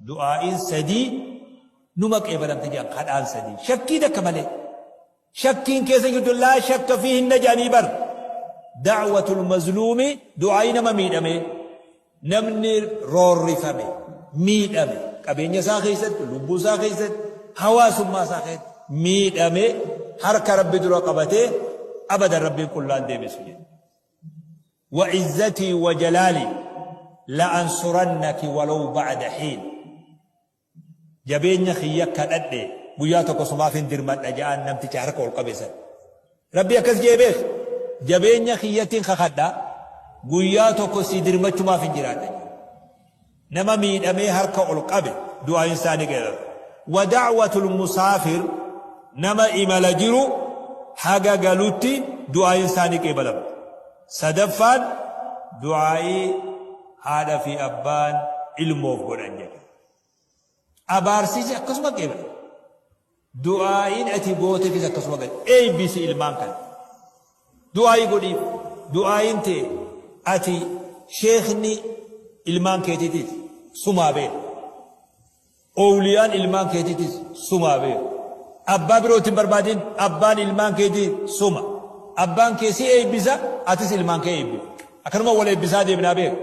Du'aa'iin sadii numa qeebalamti jedhan kadhaan sadii. Shakkii takka malee. Shakkiin keessa jirtu laa shakka fiihinna jedhanii bar. Da'watul mazluumi du'aa'ii nama miidhamee. Namni roorrifame, miidhame, qabeenya isaa keessatti, lubbuu isaa keessatti, hawaasummaa isaa keessatti miidhame harka Rabbi dura qabatee abadan Rabbiin qullaan deebisu jedhe. Wa izzatii wa jalaalii la ansurannaki walaw ba'da hiin. Jabeenya kiyya kadhadhe guyyaa tokko sumaafin dirmadha ja'aan namticha harka ol qabe san. Rabbi akkas je'e beeki. Jabeenya kiyyattin kakadha guyyaa tokko sii dirmachumaafin jiraadha je'e. Nama miidhamee harka ol qabe du'aayin isaa ni qeebalama. Wa da'watul musaafir nama imala jiru haga galutti du'aayin isaa ni qeebalamti. Sadaffaan du'aa'ii haadha fi abbaan ilmoof godhan jedhe. Abaarsiisi akkasuma qeebala. Du'aa'iin ati gooteefis akkasuma gadi. Eebbisi ilmaan kana. Du'aa'ii godhiif. Du'aa'iin tee ati sheekhni ilmaan keetiitis sumaa beeka. Owliyaan ilmaan keetiitis sumaa beeku. Abbaa birootti hin barbaadin, abbaan ilmaan keetii suma. Abbaan kee si eebbisa, atis ilmaan kee eebbifta. Akkanuma wal eebbisaa deemnaa beeku.